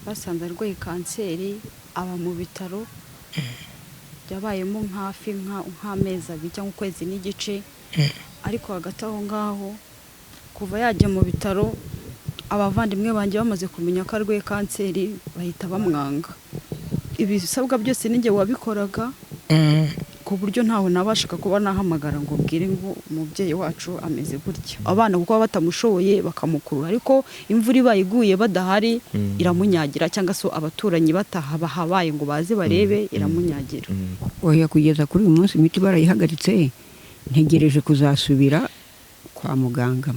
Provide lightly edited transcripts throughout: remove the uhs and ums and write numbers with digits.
Basanze arwaye kanseri, aba mu bitaro. Yabayemo hafi nk'amezi 2 cyangwa ukwezi n'igice. Ariko hagati aho ngaho, kuva yajya mu bitaro, abavandimwe banjye bamaze kumenya ko arwaye kanseri, bahita bamwanga. Ibisabwa byose ninjye wabikoraga, ku buryo ntawe nabashaga kuba nahamagara ngo mbwire ngo umubyeyi wacu ameze gutya. Abana kuko baba batamushoboye bakamukurura, ariko imvura ibaye iguye badahari iramunyagira, cyangwa se abaturanyi batahabaye ngo baze barebe, iramunyagira. Oya, kugeza kuri uyu munsi imiti barayihagaritse, ntegereje kuzasubira kwa muganga.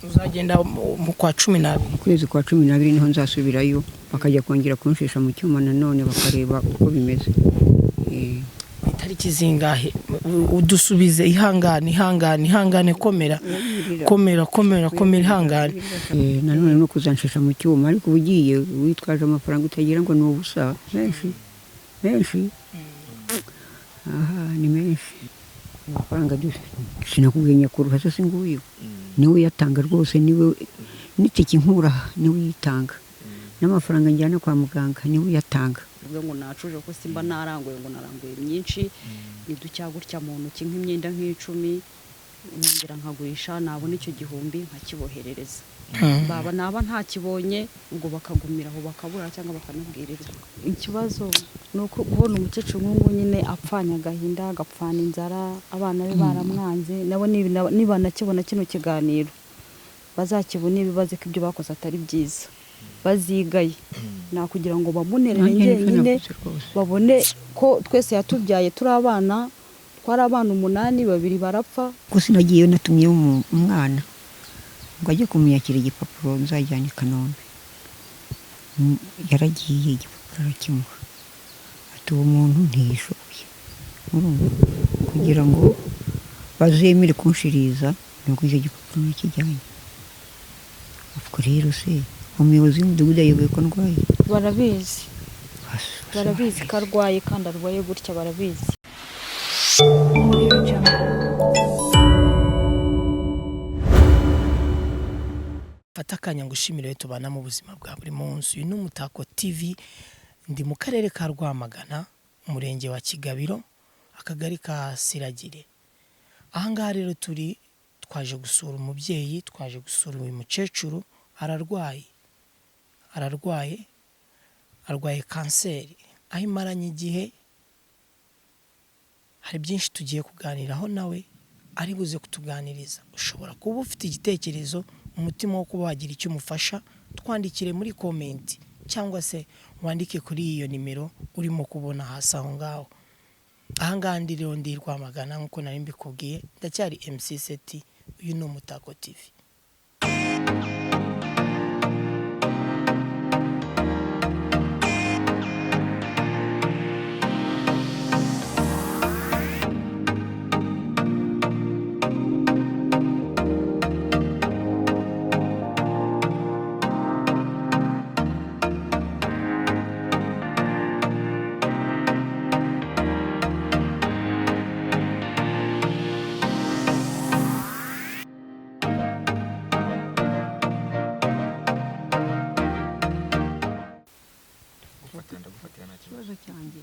Uzagenda mu kwa 12? Mu kwezi kwa 12 niho nzasubirayo, bakajya kongera kunshisha mu cyuma nanone, bakareba uko bimeze. Itariki zingahe? Udusubize. Ihangane, ihangane, ihangane, komera, komera, komera, komera, ihangane. Nanone no kuzanshisha mu cyuma, ariko uba ugiye witwaje amafaranga utagira ngo ni ubusa, menshi menshi, aha ni menshi amafaranga. Sinakubwiye nyakuru se singuyu niwe uyatanga rwose, niwe n'itike nkura niwe uyitanga, n'amafaranga njyana kwa muganga niwe uyatanga. Uvuga ngo nacuje ko simba naranguye, ngo naranguye myinshi, ni ducya gutya mu ntoki, nk'imyenda nk'icumi, nkongera nkagurisha, nabona icyo gihumbi nkakiboherereza. Baba naba ntakibonye, ubwo bakagumira aho bakabura cyangwa bakanabwirirwa. Ikibazo ni uko kubona umukecuru nk'ubu nyine apfanye agahinda, agapfana inzara, abana be baramwanze, nabo nibanakibona kino kiganiro bazakibone bibaze ko ibyo bakoze atari byiza, bazigaye nakugira ngo bamunerere Nanjye nibyo njyenyine, navuze rwose. Babone ko twese yatubyaye turi abana, twari abana 8, 2 barapfa. Kuko sinagiyeyo, natumyeyo umwana ngo ajye kumuyakira igipapuro nzajyana i Kanombe. Yaragiye igipapuro arakimuha, ati uwo muntu ntiyishoboye. Urumva, kugira ngo bazemere kunshiriza nuko icyo gipapuro nakijyanye. Ubwo rero se umuyobozi w'umudugudu ayoboye ko ndwaye? Barabizi. Barabizi. Barabizi ko arwaye, kandi arwaye gutya, barabizi. Fata akanya ngo ushimire tubana mu buzima bwa buri munsi. Uyu ni Umutako TV, ndi mu karere ka Rwamagana, umurenge wa Kigabiro, akagari ka Siragire. Ahangaha rero turi, twaje gusura umubyeyi, twaje gusura uyu mukecuru. Ararwaye, ararwaye, arwaye kanseri aho imaranye igihe. Hari byinshi tugiye kuganiraho nawe ari buze kutuganiriza. Ushobora kuba ufite igitekerezo, umutima wo kuba wagira icyo umufasha, twandikire muri comment cyangwa se wandike kuri iyo nimero urimo kubona hasi aho ngaho. Ahangaha ndi rero, ndi Rwamagana nk'uko nari mbikubwiye, ndacyari MC Seti, uyu ni Umutako TV. Ndagufatira, nta kibazo. Ikibazo cyanjye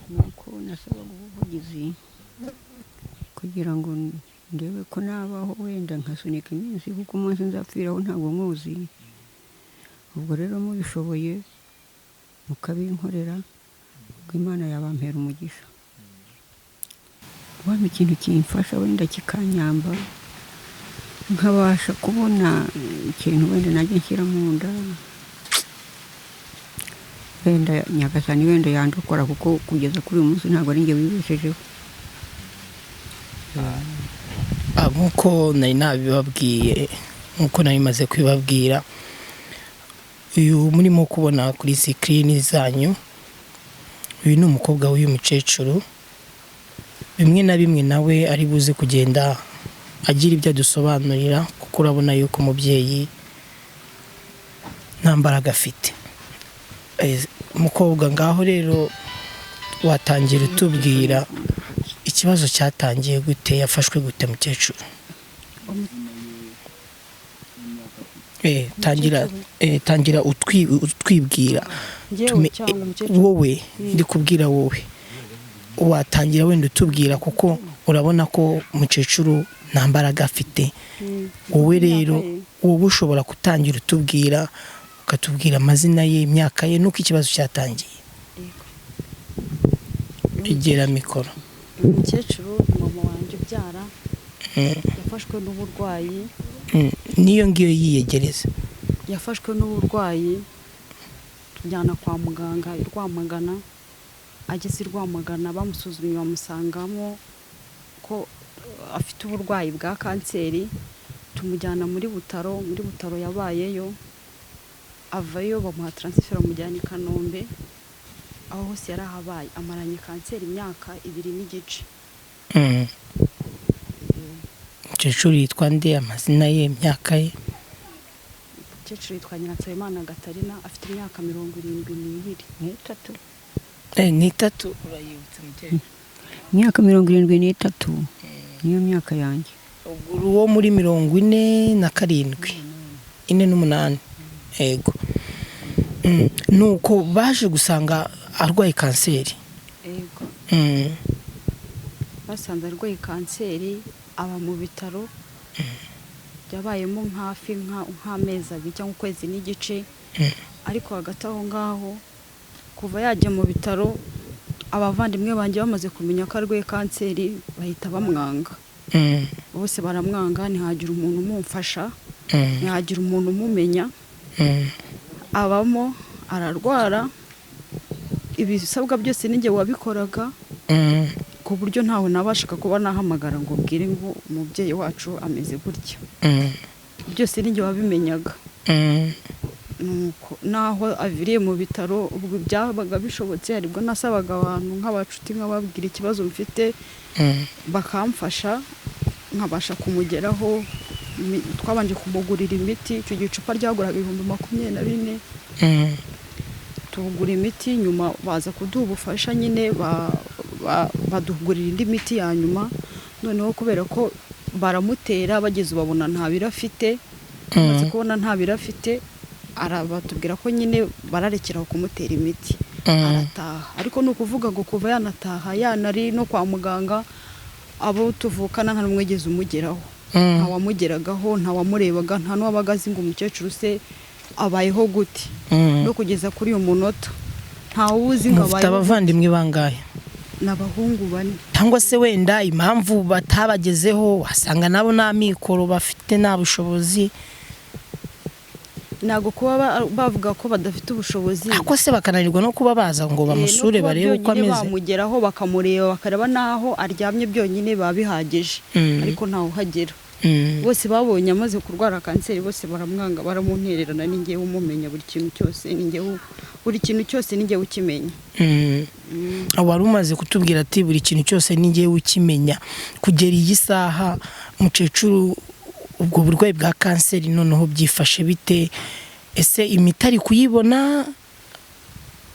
ni uko nasabaga ubuvugizi kugira ngo ndebe ko nabaho, wenda nkasunika iminsi, kuko umunsi nzapfiraho ntabwo nkuzi. Ubwo rero mubishoboye mukabinkorera, ubwo Imana yabampera umugisha. Wampa ikintu kimfasha, wenda kikanyamba, nkabasha kubona ikintu wenda najya nshyira mu nda, wenda Nyagasani wenda yandokora, kuko kugeza kuri uyu munsi ntabwo ari njye wibeshejeho. Nk'uko nari nabibabwiye, nk'uko nari maze kubibabwira, uyu murimo kubona kuri screen zanyu, uyu ni umukobwa w'uyu mukecuru. Bimwe na bimwe nawe ari buze kugenda agira ibyo adusobanurira, kuko urabona yuko umubyeyi nta mbaraga afite. Umukobwa, ngaho rero watangira utubwira ikibazo cyatangiye gute, yafashwe gute mukecuru? Tangira, tangira utwibwira. Njyewe cyangwa umukecuru? Wowe, ndi kubwira wowe. Watangira wenda utubwira, kuko urabona ko umukecuru nta mbaraga afite. Wowe rero, Imyaka ye? wowe ushobora gutangira utubwira, ukatubwira amazina ye, imyaka ye, n'uko ikibazo cyatangiye. Yego. Egera mikoro. Umukecuru, mama wanjye ubyara, yafashwe n'uburwayi. N'iyo ngiyo yiyegereza. Yafashwe n'uburwayi, tujyana kwa muganga i Rwamagana. Ageze i Rwamagana bamusuzumye, bamusangamo ko afite uburwayi bwa kanseri. Tumujyana muri Butaro. Muri Butaro yabayeyo, avayo bamuha transfert, bamujyana i Kanombe. Aho hose yarahabaye, amaranye kanseri imyaka 2 n'igice. Umukecuru yitwa nde? Amazina ye, imyaka ye? Umukecuru yitwa Nyiransabimana Gatarina, afite imyaka 72. N'itatu. N'itatu, urayibutse mukecuru? Imyaka 73 niyo myaka yanjye. Ubwo uri uwo muri 47, 48, yego. Nuko baje gusanga arwaye kanseri? Yego. Basanze arwaye kanseri, aba mu bitaro, yabayemo hafi nk'amezi 2 cyangwa ukwezi n'igice. Ariko hagati aho ngaho, kuva yajya mu bitaro, abavandimwe banjye bamaze kumenya ko arwaye kanseri bahita bamwanga. Bose baramwanga, ntihagira umuntu umumfasha, ntihagira umuntu umumenya. Abamo ararwara, ibisabwa byose ninjye wabikoraga, ku buryo ntawe nabashaga kuba nahamagara ngo mbwire ngo umubyeyi wacu ameze gutya. Byose ninjye wabimenyaga. Nuko naho aviriye mu bitaro, ubwo byabaga bishobotse, haribwo nasabaga abantu nk'abacuti, nkababwira ikibazo mfite, bakamfasha nkabasha kumugeraho. Twabanje kumugurira imiti. Icyo gihe icupa ryaguraga 24,000. Tugura imiti, nyuma baza kuduha ubufasha nyine, badugurira indi miti ya nyuma. Noneho kubera ko baramutera, bageze babona nta biro afite. Bamaze kubona nta biro afite, arabatubwira ko nyine bararekeraho kumutera imiti, arataha. Ariko ni ukuvuga ngo kuva yanataha, yanari no kwa muganga, abo tuvukana nta n'umwe wigeze umugeraho. Nta wamugeragaho, nta wamurebaga, nta n'uwabaga azi ngo umukecuru se abayeho gute. No kugeza kuri uyu munota ntawe uzi ngo Mufite abayeho. abavandimwe bangahe? Ni abahungu bane. Cyangwa se wenda impamvu batabagezeho, wasanga nabo nta mikoro bafite, nta bushobozi. Ntabwo kuba bavuga ko badafite ubushobozi. Ariko se bakananirwa no kuba baza ngo No bamusure, kuba barebe uko byonyine ameze? Bamugeraho bakamureba, bakareba n'aho aryamye byonyine biba bihagije. Ariko ntawe uhagera. Bose babonye amaze kurwara kanseri, bose baramwanga, baramuntererana. Ni njyewe umumenya buri kintu cyose, ni njyewe buri kintu cyose, ni njyewe ukimenya. Wari umaze kutubwira ati buri kintu cyose ni njyewe ukimenya. Kugera iyi saha, mukecuru, ubwo burwayi bwa kanseri noneho byifashe bite? Ese imiti ari kuyibona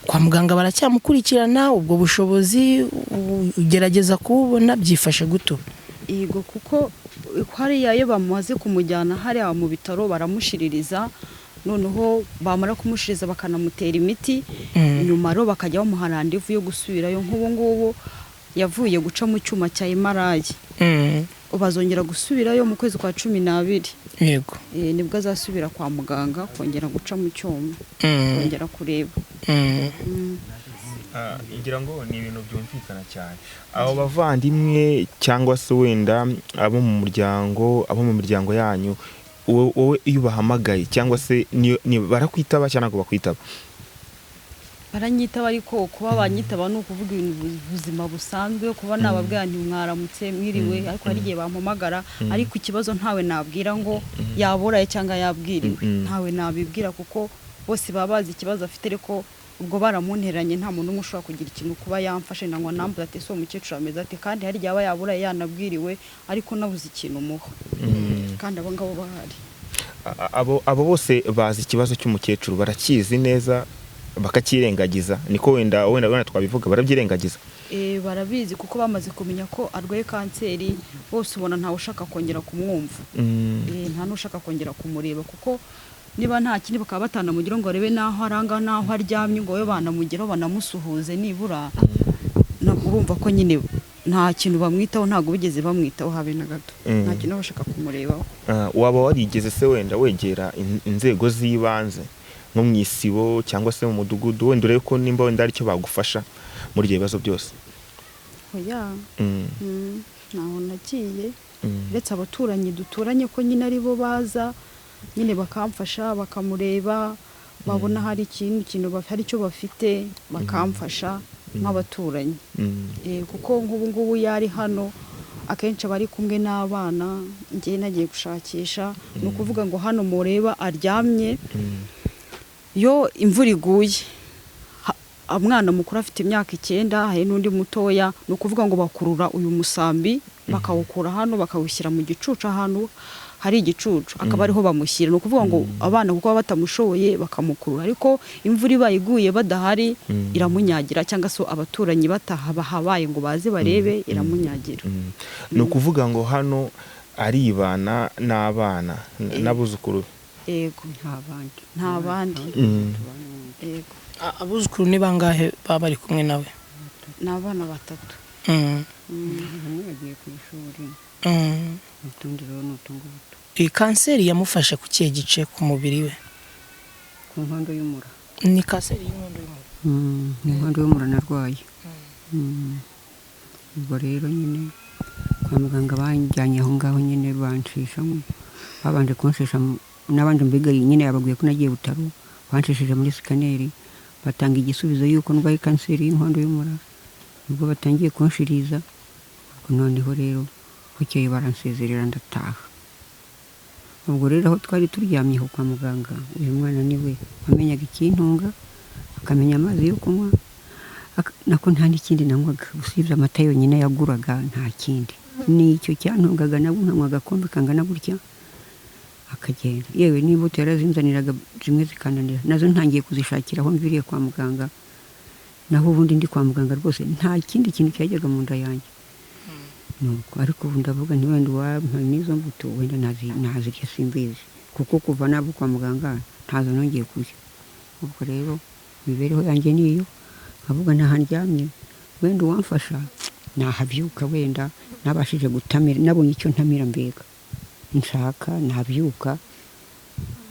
kwa muganga? Baracyamukurikirana? Ubwo bushobozi ugerageza kububona? Byifashe gute ubu? Yego, kuko hariya iyo bamaze kumujyana hariya mu bitaro baramushiririza, noneho bamara kumushiriza bakanamutera imiti. Nyuma rero bakajya bamuha randevu yo gusubirayo. Nk'ubu ngubu yavuye guca mu cyuma cya MRI, bazongera gusubirayo mu kwezi kwa 12. Nibwo azasubira kwa muganga kongera guca mu cyuma, kongera kureba. Ngira ngo ni ibintu byumvikana cyane. Abo bavandimwe cyangwa se wenda abo mu muryango, abo mu miryango yanyu, wowe iyo ubahamagaye cyangwa se barakwitaba cyangwa ntabwo bakwitaba? Baranyitaba, ariko kuba banyitaba ni ukuvuga ibintu buzima busanzwe, kuba nababwira nti mwaramutse, mwiriwe. Ariko hari igihe bampamagara, ariko ikibazo ntawe nabwira ngo yaburaye cyangwa yabwiriwe. Ntawe nabibwira, kuko bose baba bazi ikibazo afite, ariko ubwo baramunteranye, nta muntu n'umwe ushobora kugira ikintu kuba yamfashe ngo nambuze ati ese uwo mukecuru ameze ate? Kandi hari igihe aba yaburaye, yanabwiriwe, ariko nabuze ikintu umuha, kandi abo ngabo bahari. Abo bose bazi ikibazo cy'umukecuru, barakizi neza, bakacyirengagiza, niko wenda twabivuga, barabyirengagiza? Barabizi, kuko bamaze kumenya ko arwaye kanseri, bose ubona ntawe ushaka kongera kumwumva. Nta n'ushaka kongera kumureba kuko Niba nta kindi bakaba batanamugeraho ngo barebe n'aho aranga n'aho aryamye, ngo babe banamugeraho banamusuhuze nibura. Urumva ko nyine nta kintu bamwitaho, ntabwo bigeze bamwitaho habe na gato. Nta kintu bashaka kumurebaho. Waba warigeze se wenda wegera inzego z'ibanze nko mu isibo cyangwa se mu mudugudu, wenda urebe ko nimba wenda hari icyo bagufasha muri ibyo bibazo byose? Oya. Ntaho nagiye, uretse abaturanyi duturanye, ko nyine ari bo baza nyine bakamfasha, bakamureba, babona hari ikintu hari icyo bafite bakamfasha nk'abaturanyi. Kuko nk'ubu ngubu yari hano, akenshi aba ari kumwe n'abana, njye nagiye gushakisha. Ni ukuvuga ngo hano mureba aryamye, iyo imvura iguye, umwana mukuru afite imyaka 9, hari n'undi mutoya, ni ukuvuga ngo bakurura uyu musambi bakawukura hano bakawushyira mu gicucu, ahantu hari igicucu akaba ariho bamushyira. Ni ukuvuga ngo abana kuko baba batamushoboye bakamukurura, ariko imvura ibaye iguye badahari iramunyagira, cyangwa se abaturanyi batahabaye ngo baze barebe, iramunyagira. Ni ukuvuga ngo hano aribana n'abana n'abuzukuru be? Yego. Nta bandi. Nta bandi. Yego. Abuzukuru ni bangahe baba bari kumwe nawe? Ni abana 3. Umwe yagiye ku ishuri, utundi rero ni utungutu. Iyi kanseri yamufashe ku kihe gice ku mubiri we? Ku nkondo y'umura. Ni kanseri y'inkondo y'umura? Ni inkondo y'umura narwaye. Ubwo rero nyine kwa muganga banjyanye aho ngaho nyine banshishamo, babanje kunshishamo n'abandi mbega nyine yababwiye ko nagiye Butaro, banshishije muri sikaneri batanga igisubizo yuko ndwaye kanseri y'inkondo y'umura. Ubwo batangiye kunshiriza, ubwo noneho rero bukeye baransezerera ndataha. Ubwo rero aho twari turyamye aho kwa muganga, uyu mwana niwe wamenyaga ikintunga, akamenya amazi yo kunywa, nako nta n'ikindi nanywaga usibye amata yonyine yaguraga, nta kindi. Nicyo cyantungaga, nabwo nkanywa agakombe kangana gutya akagenda. Yewe n'imbuto yarazinzaniraga zimwe zikananira, nazo ntangiye kuzishakira aho mviriye kwa muganga. Naho ubundi ndi kwa muganga rwose nta kindi kintu cyajyaga mu nda yanjye. Nuko ariko ubu ndavuga nti wenda uwampa n'izo mbuto wenda nazirya, simbizi, kuko kuva nabo kwa muganga ntazo nongeye kurya. Ubwo rero imibereho yanjye niyo, nkavuga ntaha ndyamye, wenda uwamfasha nahabyuka, wenda nabashije gutamira, nabonye icyo ntamira, mbega nshaka nabyuka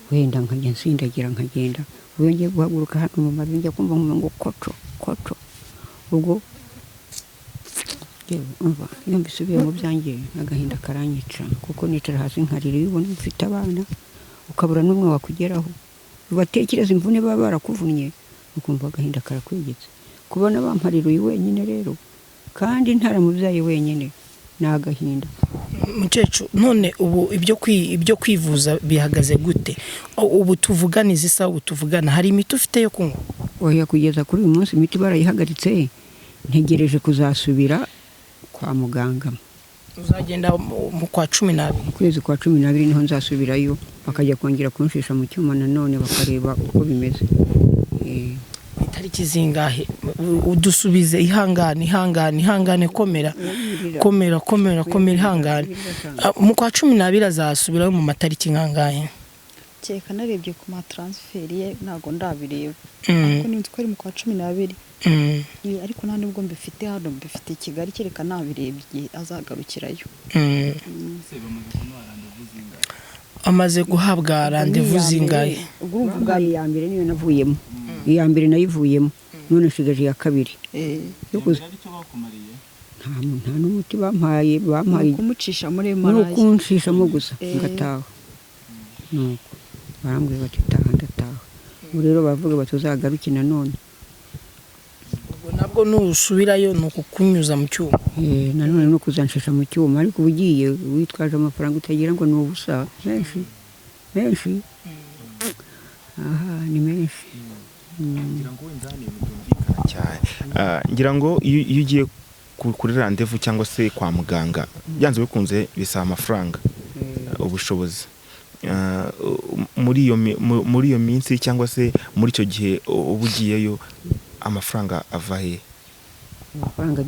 wenda nkajya nsindagira nkagenda. Ubu iyo ngiye guhaguruka hano mu mavi njya kumva nkumva ngo koco koco. Ubwo yewe umva, iyo mbisubiye mu byanjye agahinda karanyica, kuko nicara hasi nkarira. Iyo ubona ufite abana ukabura n'umwe wakugeraho, ubatekereza imvune baba barakuvunnye, ukumva agahinda karakwegetse. Kubona bamparira uyu wenyine rero kandi ntaramubyaye wenyine ni agahinda. Mukecuru, none ubu ibyo kwivuza bihagaze gute? Ubu tuvugana izi saha, ubu tuvugana hari imiti ufite yo kunywa? Oya, kugeza kuri uyu munsi imiti barayihagaritse, ntegereje kuzasubira kwa muganga. Uzagenda mu kwa 12? Mu kwezi kwa 12 niho nzasubirayo, bakajya kongera kunshisha mu cyuma nanone bakareba uko bimeze. Itariki zingahe? Udusubize. Ihangane, ihangane, ihangane, komera, komera, komera, komera, ihangane. Mu kwa 12 azasubirayo mu matariki nkangahe? Kereka narebye ku ma transfert ye, ntabwo ndabireba, ariko ninzi ko ari mu kwa 12. Ariko nta nubwo mbifite hano, mbifite i Kigali, kereka nabirebye igihe azagarukirayo. Amaze guhabwa randevu zingahe? Ubwo urumva ubwa Ubwa iya mbere niyo navuyemo, iya mbere nayivuyemo, none nshigaje iya kabiri. Yo nta n'umuti bampaye, bampaye Ni ukumucisha muri ni MRI. ukunshishamo gusa ngataha. Nuko barambwira bati taha, ndataha. Ubu rero baravuga bati uzagaruke nanone. Ubwo nabwo nusubirayo ni ukukunyuza mu cyuma? Nanone no kuzanshisha mu cyuma, ariko uba ugiye witwaje amafaranga utagira ngo ni ubusa, menshi menshi, aha ni menshi. Ngira ngo wenda ni ibintu byumvikana cyane. Ngira ngo iyo ugiye kuri randevu cyangwa se kwa muganga, byanze bikunze bisaba amafaranga, ubushobozi. Muri iyo minsi cyangwa se muri icyo gihe uba ugiyeyo, amafaranga ava he? Amafaranga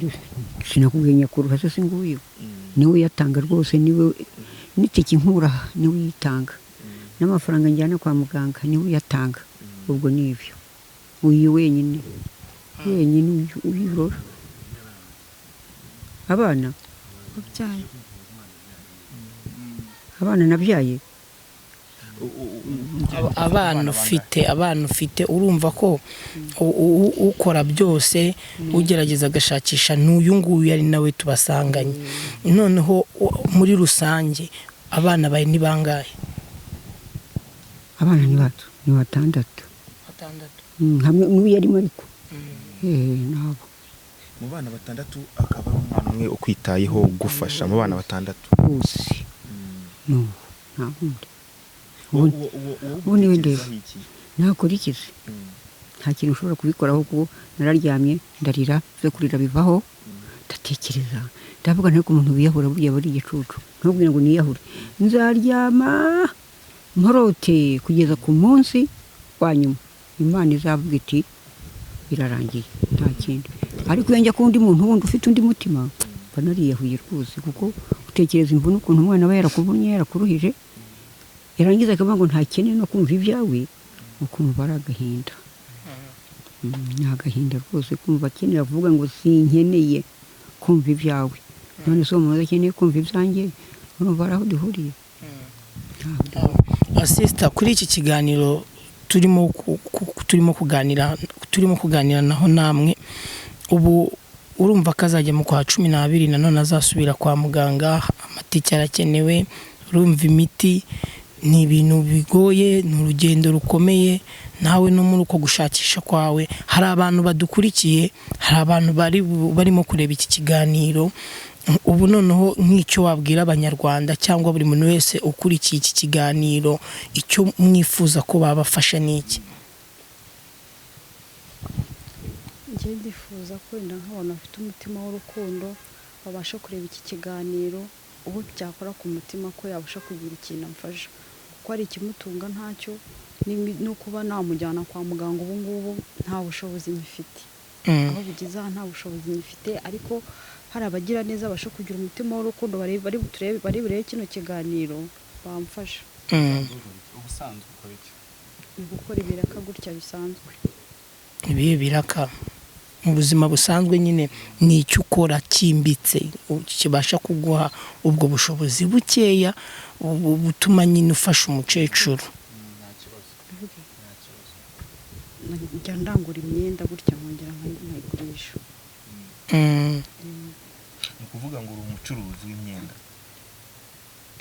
sinakubwiye, nyakuru hasi singuyu niwe uyatanga rwose, niwe n'itike inkura niwe uyitanga. N'amafaranga njyana kwa muganga niwe uyatanga. Ubwo ni ibyo, uyu wenyine wenyine uyu uyirora abana. Wabyaye? Abana nabyaye. Abana ufite, abana ufite, urumva ko ukora byose, ugerageza agashakisha n'uyu nguyu ari nawe tubasanganye. Noneho muri rusange abana bawe ni bangahe? Abana ni bato, ni batandatu. Batandatu. Hamwe n'uyu arimo, ariko nabo. Mu bana batandatu akaba ari umwana umwe ukwitayeho, ugufasha mu bana batandatu? Bose no, nta wundi. Ubu niwe ndeba. Nakora ikizi, nta kintu ushobora kubikoraho kuko nararyamye ndarira, byo kurira bivaho, ndatekereza, ndavuga nti ariko umuntu wiyahura burya aba ari igicucu. Ntubwire ngo niyahure, nzaryama mporote kugeza ku munsi wa nyuma Imana izavuga iti birarangiye, nta kindi. Ariko iyo njya ku wundi muntu wundi ufite undi mutima, mba nariyahuye rwose, kuko utekereza imvune ukuntu umwana aba yarakuvunnye, yarakuruhije, yarangiza akavuga ngo ntakeneye no kumva ibyawe, ukumva ari agahinda. Ni agahinda rwose kumva akenera kuvuga ngo sinkeneye kumva ibyawe. None se uwo muntu udakeneye kumva ibyanjye, urumva hari aho duhuriye? Ntaho duhuriye. Sister, kuri iki kiganiro turimo turimo kuganira naho namwe, ubu urumva ko azajya mu kwa 12, nanone azasubira kwa muganga, amatike arakenewe, urumva imiti ni ibintu bigoye, ni urugendo rukomeye. Nawe no muri uko gushakisha kwawe, hari abantu badukurikiye, hari abantu barimo kureba iki kiganiro ubu. Noneho nk'icyo wabwira Abanyarwanda cyangwa buri muntu wese ukurikiye iki kiganiro, icyo mwifuza ko babafasha ni iki? Njye ndifuza ko wenda nk'abantu bafite umutima w'urukundo babasha kureba iki kiganiro, uwo byakora ku mutima ko yabasha kugira ikintu amfasha, kuko hari ikimutunga ntacyo, no kuba namujyana kwa muganga ubu ngubu nta bushobozi nyifite. Aho bigeze aha nta bushobozi nyifite, ariko hari abagira neza babasha kugira umutima w'urukundo bari burebe kino kiganiro bamfasha. Ubusanzwe ukora iki? Ni gukora ibiraka gutya bisanzwe. Ibihe biraka mu buzima busanzwe nyine ni icyo ukora cyimbitse kibasha kuguha ubwo bushobozi bukeya butuma nyine ufasha umukecuru? Njya ndangura imyenda gutya nkongera nkayigurisha. Ni ukuvuga ngo uri umucuruzi w'imyenda?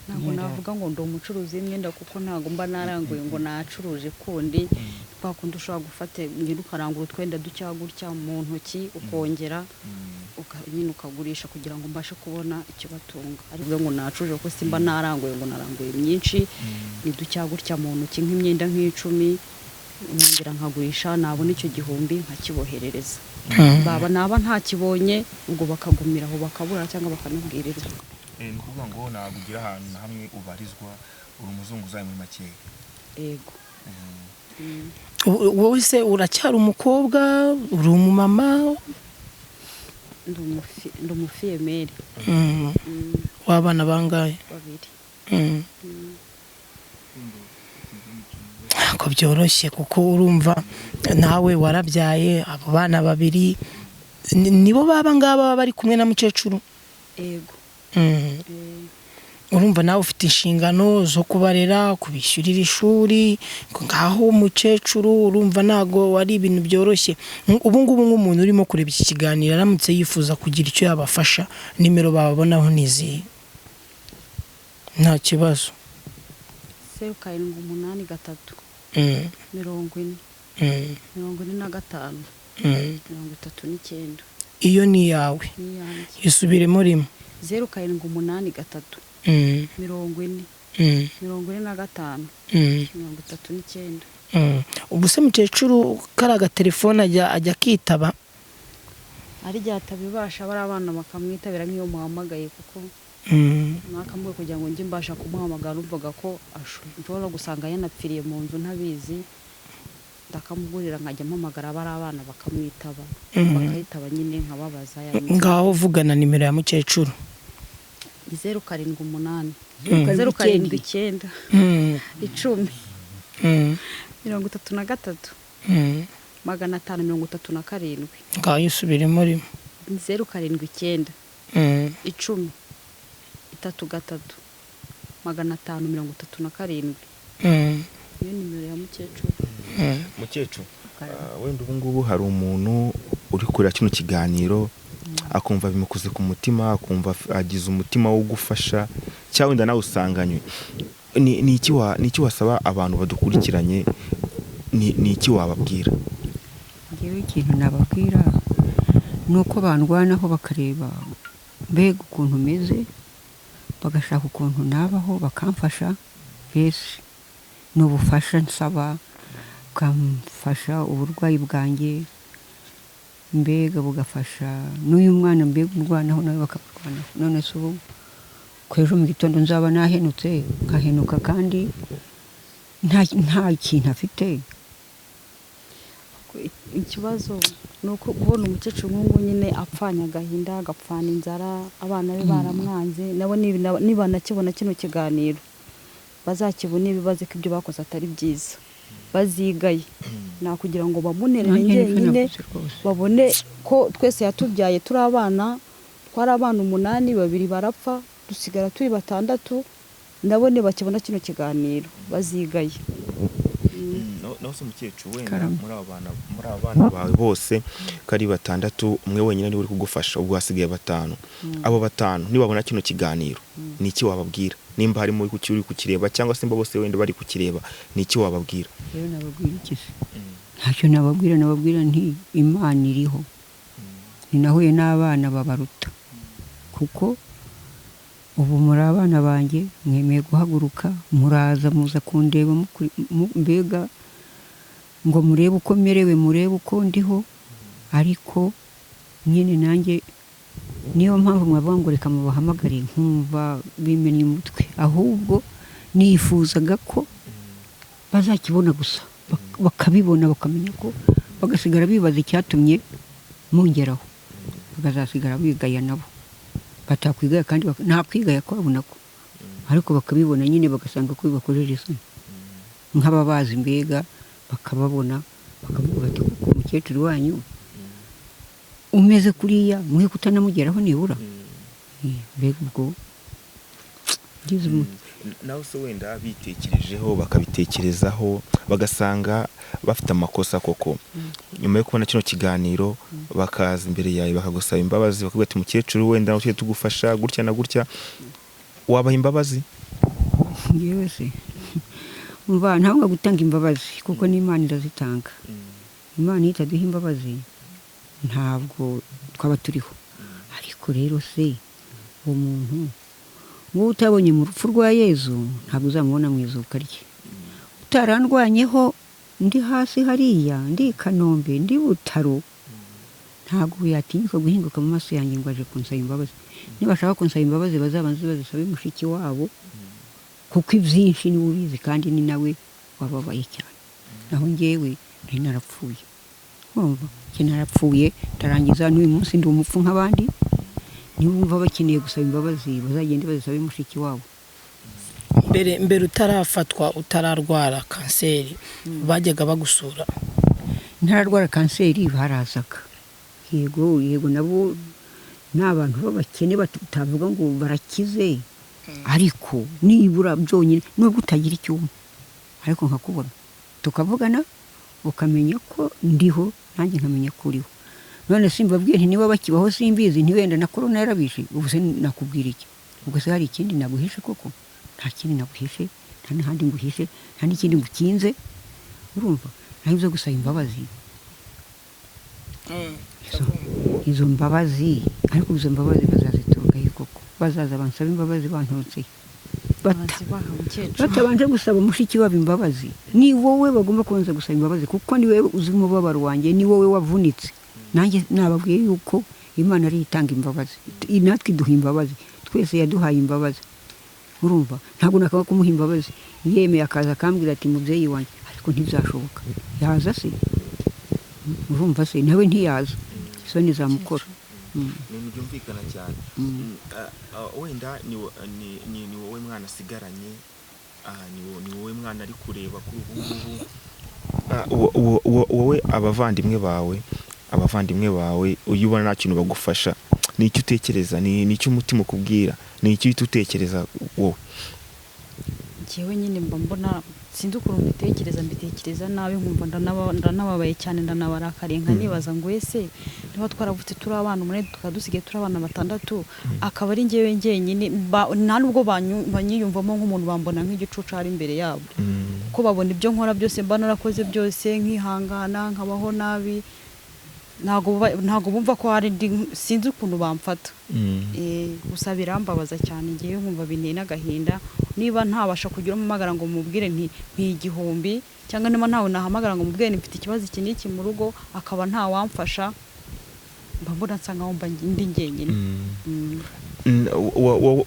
Ntabwo navuga ngo ndi umucuruzi w'imyenda, kuko ntabwo mba naranguye ngo nacuruje kundi kwa kundi ushobora gufata imyenda ukarangura utwenda ducya gutya mu ntoki, ukongera nyine ukagurisha kugira ngo mbashe kubona ikibatunga. Ariko ngo nacuruje, kuko simba naranguye ngo naranguye myinshi, ni ducya gutya mu ntoki nk'imyenda nk'icumi, nkongera nkagurisha, nabona icyo gihumbi nkakiboherereza. Baba naba ntakibonye, ubwo bakagumira aho bakabura cyangwa bakanabwirirwa. Ni ukuvuga ngo ntabwo ugira ahantu na hamwe ubarizwa, uri umuzunguzayi muri makeya? Yego. Wowe se uracyari umukobwa, uri umumama? Ndi umufiyemeri. W'abana bangahe? Babiri. Ntabwo byoroshye, kuko urumva nawe warabyaye abo bana babiri, nibo baba ngaba baba bari kumwe na mukecuru? Yego. Urumva nawe ufite inshingano zo kubarera, kubishyurira ishuri, ngaho umukecuru, urumva ntabwo ari ibintu byoroshye. Ubu ngubu nk'umuntu urimo kureba iki kiganiro aramutse yifuza kugira icyo yabafasha, nimero bababonaho ni izihe? Nta kibazo. 0783 40 45 39. Iyo ni iyawe? Ni iyanjye. Isubiremo rimwe. 0783 40 45 39. Ubu se mukecuru kariya agatelefone ajya akitaba? Ari igihe atabibasha, bari abana bakamwitabira nk'iyo muhamagaye, kuko nakamubwiye kugira ngo njye mbasha kumuhamagara, numvaga ko nshobora gusanga yanapfiriye mu nzu ntabizi, ndakamugurira nkajya mpamagara bari abana bakamwitaba, bakayitaba nyine nkababaza. Ngaho vugana nimero ya mukecuru. 078 079 10 33 537. Ngaho usubiremo rimwe. 079 10 33 537. Iyo nimero ya mukecuru. Mukecuru, wenda ubu ngubu hari umuntu uri kureba kino kiganiro akumva bimukoze ku mutima, akumva agize umutima wo gufasha, cyangwa wenda nawe usanganywe, ni iki wasaba abantu badukurikiranye? Ni iki wababwira? Ngewe ikintu nababwira ni uko bandwanaho bakareba mbega ukuntu meze, bagashaka ukuntu nabaho bakamfasha. Mbese ni ubufasha nsaba, bukamfasha uburwayi bwanjye, mbega bugafasha n'uyu mwana, mbega urwanaho nawe bakamurwanaho. None se ubu ko ejo mu gitondo nzaba nahenutse, nkahenuka kandi nta kintu afite. Ikibazo ni uko kubona umukecuru nk'ubu nyine apfanye agahinda, agapfana inzara, abana be baramwanze, nabo nibanakibona kino kiganiro bazakibone bibaze ko ibyo bakoze atari byiza, bazigaye. Nakugira ngo bamunerere Nanjye nibyo njyenyine, navuze rwose. babone ko twese yatubyaye turi abana, twari abana 8, 2 barapfa, dusigara turi 6. Nabo nibakibona kino kiganiro bazigaye. Naho se mukecuru, wenda Karame. muri aba bana bawe bose ko ari 6, umwe wenyine niwe uri kugufasha, ubwo hasigaye 5. Abo 5 nibabona kino kiganiro ni iki wababwira? Nimba harimo uri kukireba cyangwa se nimba bose wenda bari kukireba, ni iki wababwira? Rero nababwira iki se? Ntacyo nababwira, nababwira nti Imana iriho, ninahuye n'abana babaruta, kuko ubu muri abana banjye mwemeye guhaguruka muraza muza kundeba, mbega ngo murebe uko merewe, murebe uko ndiho. Ariko nyine nanjye niyo mpamvu mwavuga ngo reka mubahamagare, nkumva bimennye umutwe. Ahubwo nifuzaga ko bazakibona gusa, bakabibona, bakamenya ko, bagasigara bibaza icyatumye mungeraho, bakazasigara bigaya nabo batakwigaya, kandi nta kwigaya kwabo nako, ariko bakabibona nyine bagasanga ko bibakojeje isoni, nk'ababazi mbega bakababona bakavuga bati kuko umukecuru wanyu umeze kuriya mwe kutanamugeraho nibura. Mbega ubwo ngize Nawe se wenda bitekerejeho, bakabitekerezaho, bagasanga bafite amakosa koko, nyuma yo kubona kino kiganiro bakaza imbere yawe bakagusaba imbabazi, bakavuga ati mukecuru wenda tujye tugufasha gutya na gutya, wabaha imbabazi? Ngewe se umva, ntabwo gutanga imbabazi, kuko n'Imana irazitanga. Imana iyo itaduha imbabazi ntabwo twaba turiho. Ariko rero se uwo muntu wowe utabonye mu rupfu rwa Yezu ntabwo uzamubona mu izuka rye. Utarandwanyeho ndi hasi hariya, ndi i Kanombe, ndi Butaro, ntabwo yatinyuka guhinguka mu maso yanjye ngo aje kunsaba imbabazi. Nibashaka kunsaba imbabazi bazabanze bazisabe mushiki wabo, kuko ibyinshi niwe ubizi kandi ni nawe wababaye cyane. Naho njyewe nari narapfuye, urumva njye narapfuye ndarangiza, n'uyu munsi ndi umupfu nk'abandi. Niba bakeneye gusaba imbabazi bazagende bazisabe mushiki wabo. Mbere utarafatwa, utararwara kanseri, bajyaga bagusura? Ntararwara kanseri barazaga, yego yego, nabo ni abantu b'abakene batavuga ngo barakize, ariko nibura byonyine nubwo utagira icyuma ariko nkakubona tukavugana, ukamenya ko ndiho nanjye nkamenya ko uriho. None simbabwiye nti niba bakibaho simbizi, ntiwenda na korona yarabishe, ubu se nakubwira iki? Ubwo se hari ikindi naguhishe koko? Nta kindi naguhishe, nta n'ahandi nguhishe, nta n'ikindi ngukinze. Urumva naho ibyo gusaba imbabazi, izo mbabazi, ariko izo mbabazi bazaziturukaho koko? Bazaza bansaba imbabazi banturutse Bazibaha mukecuru. batabanje gusaba mushiki wabo imbabazi. Ni wowe bagomba kubanza gusaba imbabazi, kuko ni wowe uzi umubabaro wanjye, ni wowe wavunitse. Nanjye nababwiye yuko Imana ariyo itanga imbabazi, natwe iduha imbabazi, twese yaduhaye imbabazi. Urumva ntabwo nakaba kumuha imbabazi yemeye akaza akambwira ati mubyeyi wanjye, ariko ntibyashoboka. Yaza se? Urumva se nawe ntiyaza, isoni zamukora. Mm. Ni ibintu byumvikana cyane. Mm. Wenda ni ni wowe mwana asigaranye, ni wowe mwana ari kureba kuri ubu ngubu. Wowe abavandimwe bawe iyo ubona nta kintu bagufasha, ni icyo utekereza, ni icyo umutima ukubwira, ni icyo uhita utekereza wowe? Njyewe nyine mba mbona sinzi ukuntu mbitekereza nabi, nkumva ndanababaye cyane, ndanabarakariye, nkanibaza ngo ese niba twaravutse turi abana umunani, tukaba dusigaye turi abana batandatu, akaba ari njyewe njyenyine, nta nubwo banyiyumvamo nk'umuntu, bambona nk'igicucu ari imbere yabo, ko babona ibyo nkora byose, mba narakoze byose, nkihangana, nkabaho nabi, ntabwo bumva ko hari sinzi ukuntu bamfata. Gusa birambabaza cyane, ngewe nkumva binteye n'agahinda. Niba ntabasha kugira umuhamagara ngo mubwire nti 1000, cyangwa niba ntawe nahamagara ngo mubwire nti mfite ikibazo iki n'iki mu rugo, akaba ntawamfasha, mba mbona nsa nkaho mba ndi njyenyine.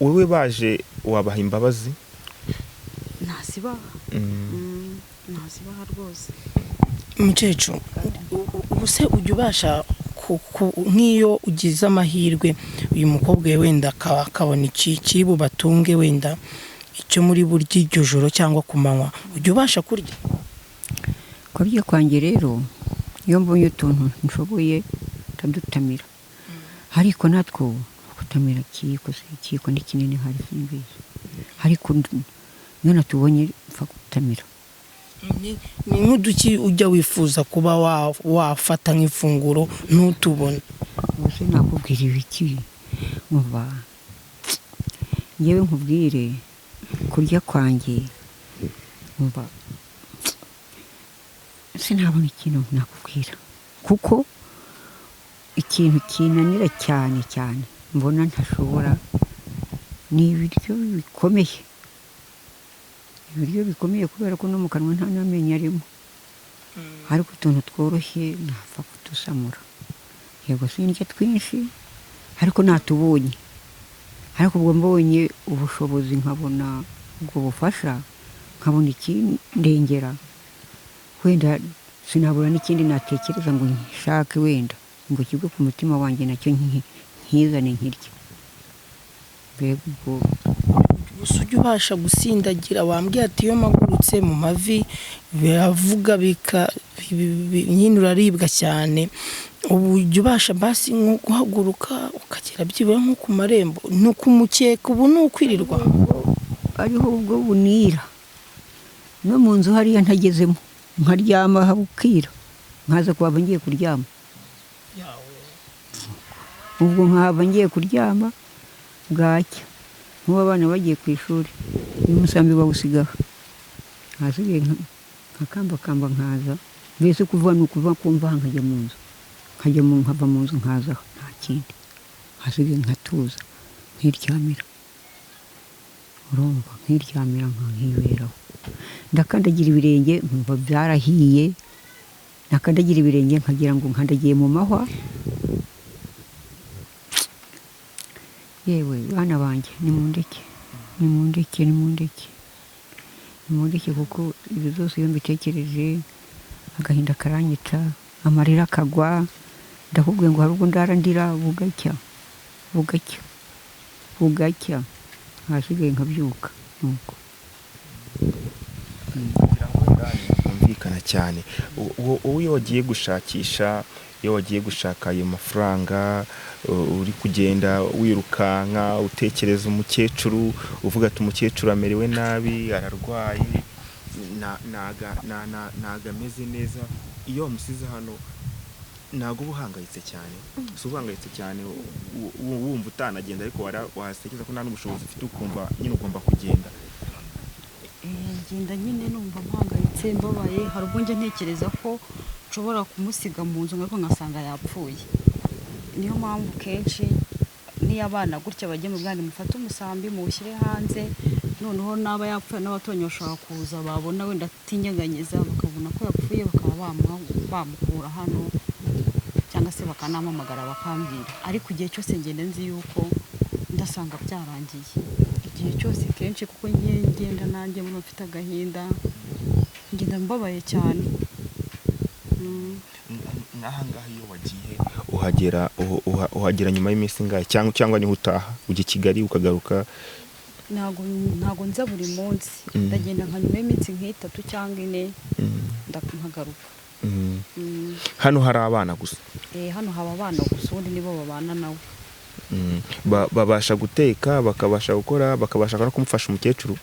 Wowe baje wabaha imbabazi? Ntazibaha. Ntazibaha rwose. Mukecuru, ubu se ujya ubasha nk'iyo ugize amahirwe uyu mukobwa we wenda akabona iki kiri bubatunge, wenda icyo muri burya iryo joro cyangwa ku manywa, ujya ubasha kurya? Kurya kwanjye rero, iyo mbonye utuntu nshoboye ndadutamira, ariko natwo gutamira ikiyiko se, ikiyiko ni kinini, hari simbizi, ariko iyo natubonye mpfa gutamira. Ni nk'uduki ujya wifuza kuba wafata nk'ifunguro ntutubone? Ubuse nakubwira ibiki? Umva, ngewe nkubwire, kurya kwanjye, umva, sinabona ikintu nakubwira, kuko ikintu kinanira cyane cyane mbona ntashobora ni ibiryo bikomeye, ibiryo bikomeye, kubera ko no mu kanwa nta n'amenyo arimo. Ariko utuntu tworoshye napfa kudusamura. Yego, sindya twinshi, ariko natubonye, ariko ubwo mbonye ubushobozi, nkabona ubwo bufasha, nkabona ikindengera, wenda sinabura n'ikindi natekereza ngo nshake, wenda ngo kigwe ku mutima wanjye, nacyo nkizane nkirye. Mbega ubwo. Gusa ujya ubasha gusindagira? Wambwiye ati iyo mpagurutse mu mavi biravuga bika nyine uraribwa cyane. Ubu ujya ubasha basi nko guhaguruka ukagera byibura nko ku marembo, ni ukumukeka, ubu ni ukwirirwa? Ariho ubwo bunira no mu nzu hariya ntagezemo, nkaryama bukira, nkaza kuhava ngiye kuryama, ubwo nkahava ngiye kuryama bwacya, nk'ubu abana bagiye ku ishuri, uyu musambi bawusigaho, ahasigaye nkakambakamba nkaza. Mbese kuva ni ukuva kumva aha nkajya mu nzu, nkajya mu nkava mu nzu nkaza aha, nta kindi. Ahasigaye nkatuza, nkiryamira, urumva, nkiryamira, nkiberaho. Ndakandagira ibirenge nkumva byarahiye, nakandagira ibirenge nkagira ngo nkandagiye mu mahwa. Yewe bana banjye, nimundeke, nimundeke, nimundeke, nimundeke, kuko ibyo byose iyo mbitekereje agahinda karanyica, amarira akagwa. Ndakubwiye ngo hari ubwo ndara ndira bugacya, bugacya, bugacya, ahasigaye nkabyuka nuko. Kugira ngo wenda byumvikana cyane, wowe iyo wagiye gushakisha, iyo wagiye gushaka ayo mafaranga, uri kugenda wirukanka utekereza umukecuru, uvuga ati umukecuru amerewe nabi, ararwaye, ntago ameze neza, iyo wamusize hano ntago uba uhangayitse cyane? Si uhangayitse cyane wumva utanagenda, ariko watekereza ko nta n'ubushobozi ufite, ukumva nyine ugomba kugenda? Ngenda nyine numva mpangayitse, mbabaye. Hari ubwo njya ntekereza ko nshobora kumusiga mu nzu ariko ngasanga yapfuye. Niyo mpamvu kenshi n'iyo abana gutya bagiye mu bwana, mufate umusambi muwushyire hanze, noneho n'aba yapfuye n'abaturanyi bashobora kuza, babona wenda atinyeganyeza, bakabona ko yapfuye, bakaba bamukura hano, cyangwa se bakanampamagara bakambwira. Ariko igihe cyose ngenda nzi yuko ndasanga byarangiye igihe cyose kenshi, kuko ngiye ngenda nanjye mbona mfite agahinda, ngenda mbabaye cyane. N'ahangaha iyo wagiye uhagera uhagera nyuma y'iminsi ingahe, cyangwa niho utaha ujya i Kigali ukagaruka? Ntago nza buri munsi. Ndagenda nka nyuma y'iminsi nk'itatu cyangwa ine, nkagaruka. Hano hari abana gusa? Hano haba abana gusa, ubundi nibo babana nawe. Babasha guteka, bakabasha gukora, bakabasha no kumufasha umukecuru?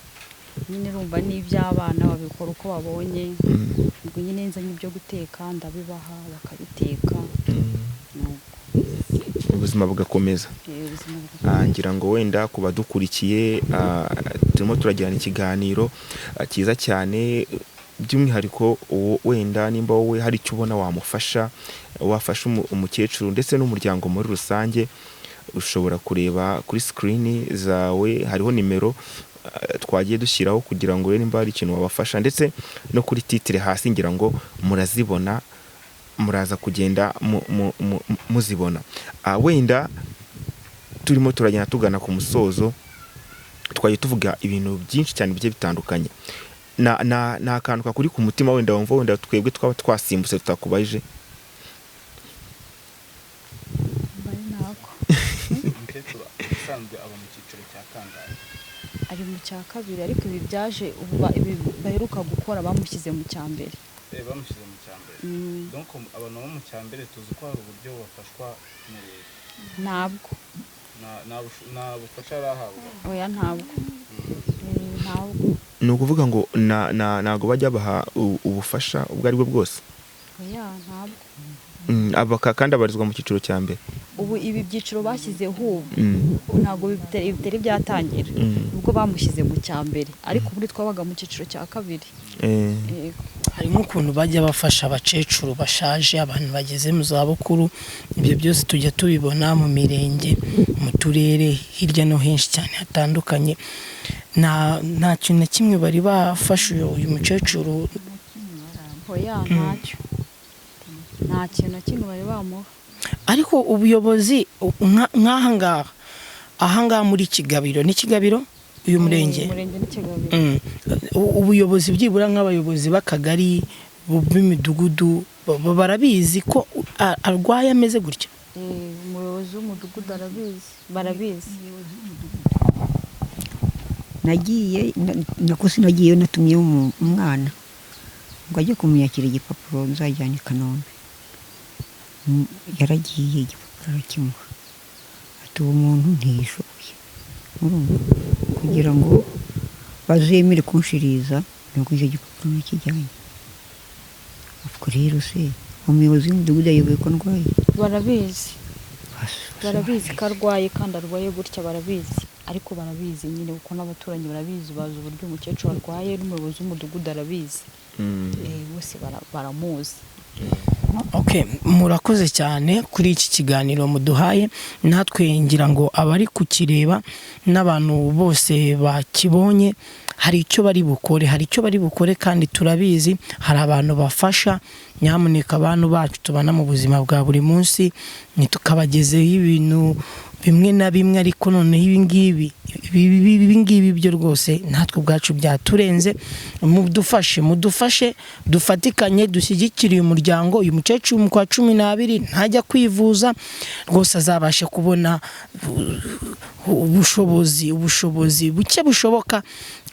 Nyine urumva n'iby'abana babikora uko babonye. Ubwo nyine nzanye ibyo guteka ndabibaha bakabiteka. Nuko ubuzima bugakomeza. Ubuzima Ngira ngo wenda ku badukurikiye, turimo turagirana ikiganiro cyiza cyane, by'umwihariko wenda nimba wowe hari icyo ubona wamufasha, wafasha umukecuru ndetse n'umuryango muri rusange, ushobora kureba kuri sikirini zawe hariho nimero twagiye dushyiraho kugira ngo nimba hari ikintu wabafasha, ndetse no kuri titire hasi ngira ngo murazibona, muraza kugenda muzibona. Wenda turimo turagenda tugana ku musozo, twagiye tuvuga ibintu byinshi cyane bigiye bitandukanye. Na akantu kakuri ku mutima wenda wumva wenda twebwe twaba twasimbutse tutakubajije? Mbaye nako. Umukecuru usanzwe aba mu cyiciro cya kangahe? Ari mu cya kabiri, ariko ibi byaje ubu ibi baheruka gukora bamushyize mu cya mbere. Bamushyize mu cya mbere. Donc abantu bo mu cya mbere tuzi ko hari uburyo bafashwa na leta. Ntabwo. Nta bufasha arahabwa? Oya, ntabwo. Ntabwo. Ni ukuvuga ngo ntago bajya baha ubufasha ubwo ari bwo bwose? Oya, ntabwo. Aba kandi abarizwa mu cyiciro cya mbere. Ubu ibi byiciro bashyizeho ubu ntabwo bitari byatangira. Ubwo bamushyize mu cya mbere, ariko ubundi twabaga mu cyiciro cya kabiri. Yego. Hari nk'ukuntu bajya bafasha abakecuru bashaje, abantu bageze mu zabukuru, ibyo byose tujya tubibona mu mirenge, mu turere, hirya no henshi cyane hatandukanye. Nta kintu na kimwe bari bafashe uyu mukecuru? Oya, ntacyo, nta kintu na kimwe bari bamuha. Ariko ubuyobozi nk'aha ngaha, aha ngaha muri Kigabiro, ni Kigabiro uyu murenge? Umurenge ni Kigabiro. Ubuyobozi byibura nk'abayobozi b'akagari, b'imidugudu, barabizi ko arwaye ameze gutya? Umuyobozi w'umudugudu arabizi, barabizi. Nagiye nako sinagiyeyo, natumyeyo umwana ngo ajye kumunyakira igipapuro nzajyana i Kanombe. Yaragiye igipapuro arakimuha, ati uwo muntu ntiyishoboye. Urumva, kugira ngo bazemere kunshiriza nubwo icyo gipapuro nakijyanye. Ubwo rero se umuyobozi w'umudugudu ayoboye ko ndwaye? Barabizi. Barabizi. Barabizi ko arwaye kandi arwaye gutya, barabizi, ariko barabizi nyine kuko n'abaturanyi barabizi, bazi uburyo umukecuru arwaye, n'umuyobozi w'umudugudu arabizi. Bose baramuzi. Okay, murakoze cyane kuri iki kiganiro muduhaye. Natwe ngira ngo abari kukireba n'abantu bose bakibonye hari icyo bari bukore, hari icyo bari bukore, kandi turabizi hari abantu bafasha. Nyamuneka abantu bacu tubana mu buzima bwa buri munsi, ntitukabagezeho ibintu bimwe na bimwe, ariko noneho ibi ngibi byo rwose natwe ubwacu byaturenze. Mudufashe, mudufashe, dufatikanye dushyigikire uyu muryango. Uyu mukecuru mu kwa 12 ntajya kwivuza rwose azabashe kubona ubushobozi buke bushoboka.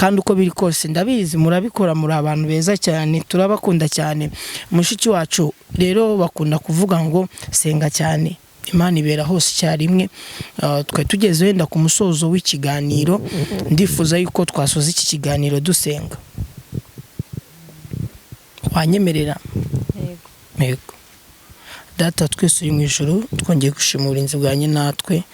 Kandi uko biri kose ndabizi murabikora, muri abantu beza cyane, turabakunda cyane. Mushiki wacu rero bakunda kuvuga ngo senga cyane, Imana ibera hose icyarimwe. Twari tugeze wenda ku musozo w'ikiganiro, ndifuza yuko twasoza iki kiganiro dusenga. Wanyemerera? Yego. Yego. Data twese uri mu ijuru, twongeye gushima uburinzi bwanyu natwe,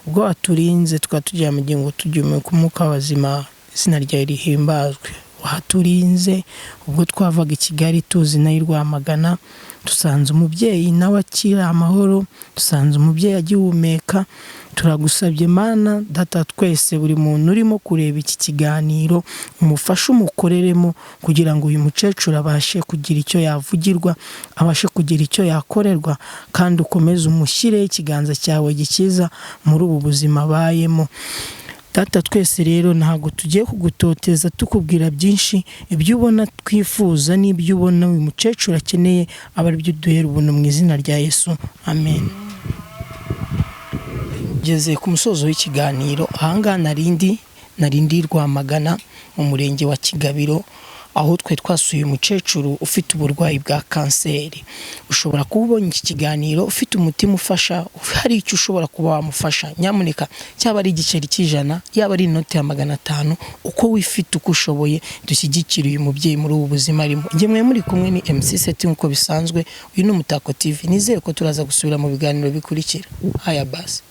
ubwo waturinze tukaba tugira mu gihe ngo tujye mu mwuka w'abazima, izina ryawe rihimbazwe. Waturinze ubwo twavaga i Kigali tuzi nayo i Rwamagana, dusanze umubyeyi nawe akiri amahoro, dusanze umubyeyi agihumeka. Turagusabye Mana Data twese, buri muntu urimo kureba iki kiganiro umufashe, umukoreremo kugira ngo uyu mukecuru abashe kugira icyo yavugirwa, abashe kugira icyo yakorerwa, kandi ukomeze umushyire ikiganza cyawe gikiza muri ubu buzima abayemo. Data twese rero ntabwo tugiye kugutoteza tukubwira byinshi, ibyo ubona twifuza n'ibyo ubona uyu mukecuru akeneye aba ari byo uduhera ubuntu mu izina rya Yesu, amen. Ngeze ku musozo w'ikiganiro. Ahangaha narindi Rwamagana mu murenge wa Kigabiro, aho twe twasuye umukecuru ufite uburwayi bwa kanseri. Ushobora kuba ubonye iki kiganiro ufite umutima ufasha, hari icyo ushobora kuba wamufasha, nyamuneka cyaba ari igiceri cy'ijana, yaba ari inoti ya 500, uko wifite, uko ushoboye, dushyigikire uyu mubyeyi muri ubu buzima arimo. Njye mwe muri kumwe ni MC Seti nk'uko bisanzwe, uyu ni Umutako TV. Nizere ko turaza gusubira mu biganiro bikurikira. Haya basi.